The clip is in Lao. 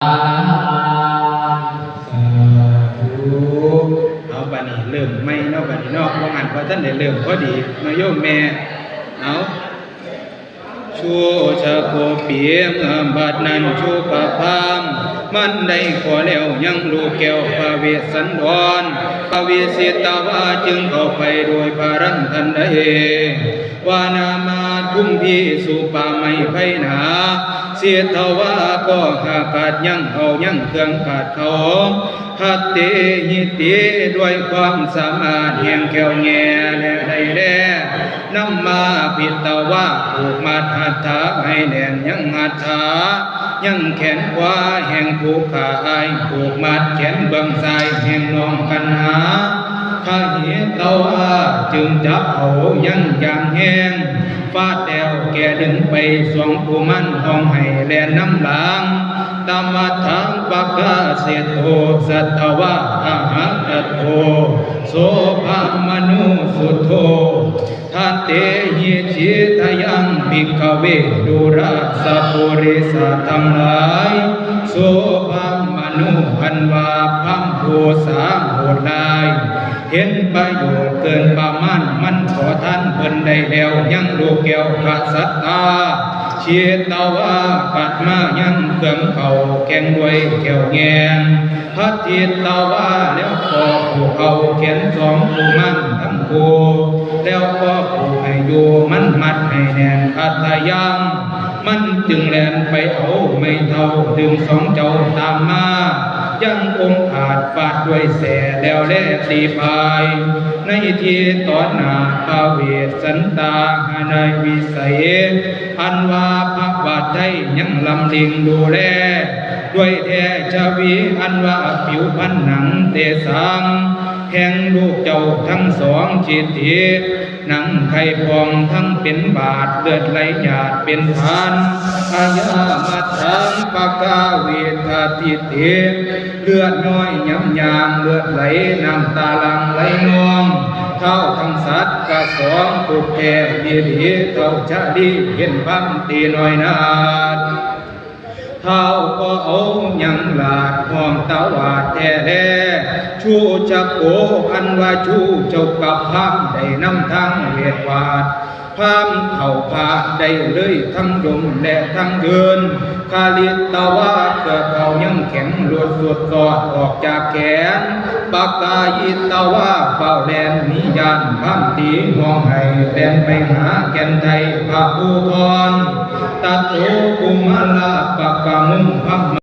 ສາທຸ. ເອົາ ບາດນີ້ເລີ່ມໃໝ່ເນາະ ບາດນີ້ເນາະ ວ່າງານບໍ່ທັນໄດ້ເລີ່ມພໍດີເນາະໂຍມແມ່. ເອົາ ຊູຈະໂກປີ ເມື່ອບັດນັ້ນ ຊູກະພາມ ມັນໄດ້ຂໍແລ້ວ ຍັງລູກແກ້ວພະເວດສັນດອນ ພະວິຊິດຕະວາ ຈຶ່ງເຂົ້າໄປໂດຍພະລັນທັນໃດ ວານາມາທຸມພີ ສູ່ປ່າໄມ້ໄພໜາ ສິດທະວາກໍຫາກາດຍັງເອົາຍັງເຄື່ອງກາດເຂົາ ຫັດເຕຫິຕິ ດ້ວຍຄວາມສາມາດແຫ່ງແກ່ວແກ່ ແລະໄດ້ແລ ນຳມາພິດຕະວາ ຜູກມັດຫັດຖາໃຫ້ແໜ້ນຍັງຫັດຖາ ຍັງແຂນຂວາແຫ່ງຜູ້ຂ້າອ້າຍ ຜູກມັດແຂນເບື້ອງຊ້າຍແຫ່ງນ້ອງກັນຫາ ຂະຫິດຕະວາຈຶ່ງຈັບເອົາຍັງຢ່າງແຮງ ຟາດແລ້ວແກ່ດຶງໄປສອງຜູ້ມັນ ຮ້ອງໄຫ້ແລ່ນນຳຫຼັງ ຕະມັດຖັງປະກາເສໂຕ ສັດຕະວາອະຫັດຕະໂຕ ໂສພະມະນູສຸດໂທ ທັດເຕຫິ ສິດທະຍັງ ພິກຂະເວ ດູຣາຊະປຸລິສະທັງຫຼາຍ ໂສພະມະນູ ອັນວ່າພາມຜູ້ສາໂຫດຮ້າຍ ເຫັນປະໂຫຍດເກີນປະມານ ມັນຂໍທານເພິ່ນໄດ້ແລ້ວ ຍັງລູກແກ້ວກະສັດຕາ ສິດຕະວາກັດມາຍັງເຄື່ອງເຂົາແກ່ງດ້ວຍແກ້ວແງ່ງ ພັດທິດຕະວາ ແລ້ວກໍຜູກເອົາແຂນສອງຜູ້ມັນທັງຄູ່ ແລ້ວກໍຜູກໃຫ້ຢູ່ມັນມັດໃຫ້ແໜ້ນອັດຕະຍັງ ມັນຈຶ່ງແລ່ນໄປເອົາໄມ້ເທົ້າດຶງສອງເຈົ້າຕາມມາ ຍັງອົງອາດຟາດດ້ວຍແສ້ແລ້ວແລຕີພາຍ ໃນທີ່ຕໍ່ໜ້າພະເວດສັນຕາຫານາຍວິໄສ ອັນວ່າພະບາດໄທຍັງລຳລິງດູແລ ດ້ວຍແທ້ຊະວີ ອັນວ່າຜິວພັນໜັງເຕສັງ ແຫ່ງລູກເຈົ້າທັງສອງຈິດຕິ ໜັງໄຂ່ພອງທັງເປັນບາດ ເລືອດໄຫຼຫຍາດເປັນທານ ອາຍາມັດຖັງປະກາວິທາທິຕິ ເລືອດຍ້ອຍຍຳຍາງເລືອດໄຫຼ ນ້ຳຕາຫຼັ່ງໄຫຼນອງ ທ້າວທັງສັດກະສອງທຸກແທ້ອີ່ຫຼີ ທ້າວຈະລີເຫັນພາມຕີນ້ອຍນາດ ທ້າວກໍເອົາຍັງລາດຫ້ອງຕະວາດແທ້ແລ ຊູຈະໂກ ອັນວ່າຊູເຈົ້າກັບພາມໄດ້ນຳທາງເວດວາດ ພາມເຂົ້າພາໄດ້ເລີຍທັງດົມແລະທັງເດີນ ຄາລິດຕະວາເກືອບເຂົ້າຍັງແຂງຫຼຸດສຸດສອດອອກຈາກແຂນ ປະກາຍິດຕະວາຟ້າວແລ່ນໜີຢ້ານພາມຕີຮ້ອງໄຫ້ແລ່ນໄປຫາແກ່ນໄທພະພູທອນ ຕະໂຕກຸມາລາປະກະມຸງພາມ